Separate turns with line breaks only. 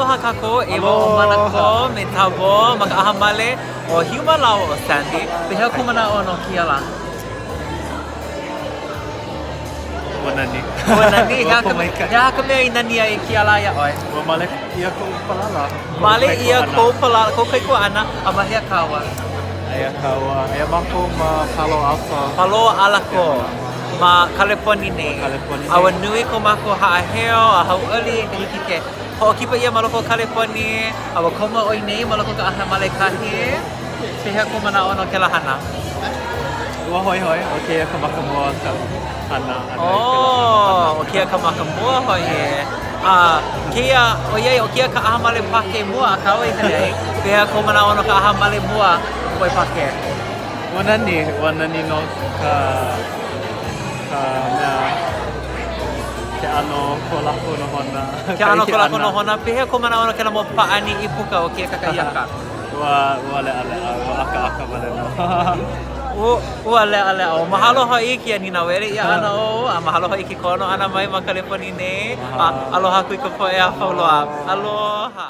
Aloha kākou, ʻEwa o Manakō me Tabo ma ka ʻaha male o Huma lāua ʻo Sandy. Pehea kou manaʻo no kēia lā?
Ua nani.
Ua nani? He aha ka, he aha ka mea i nani ai kēia lā iā ʻoe?
Ua male ʻia koʻu palala.
Male ʻia kou palala, kou kaikuaʻana, a ma hea kāua?
Aia kāua, aia mākou ma Palo Alto.
Palo Alako. Ma Kaleponi nei.
Ma Kaleponi nei.
A ua nui ko mākou haʻaheo a hauʻoli i ka hiki ke hoʻokipa ʻia ma loko o Kaleponi, a ua komo ʻoe nei ma loko o ka ʻaha male kahi. Pehea kou manaʻo no kēlā hana?
Ua hoihoi, ʻo kēia ka maka mua o kaʻu hana ʻana i kēlā ʻano hana.
Oh, ʻo kēia ka maka mua hoʻi. A kēia, ʻoiai ʻo kēia ka ʻaha male Pākē mua a kāua i hele ai, pehea kou manaʻo no ka ʻaha male mua poʻe Pākē?
Ua nani, ua nani nō ka, ka mea, ke ʻano ko lākou nohona.
Ke ʻano ko lākou nohona. Pehea kou manaʻo no kēlā mau pāʻani ʻīpuka o kēia kakahiaka?
Ua, ua leʻaleʻa, ua ʻakaʻaka wale nō.
Ua, ua leʻaleʻa. Mahalo hoʻi i kēia nīnauele ʻia ʻana ou, a mahalo hoʻi i ke kono ʻana mai ma Kaleponi nei. A aloha aku i ka poʻe a pau loa. Aloha.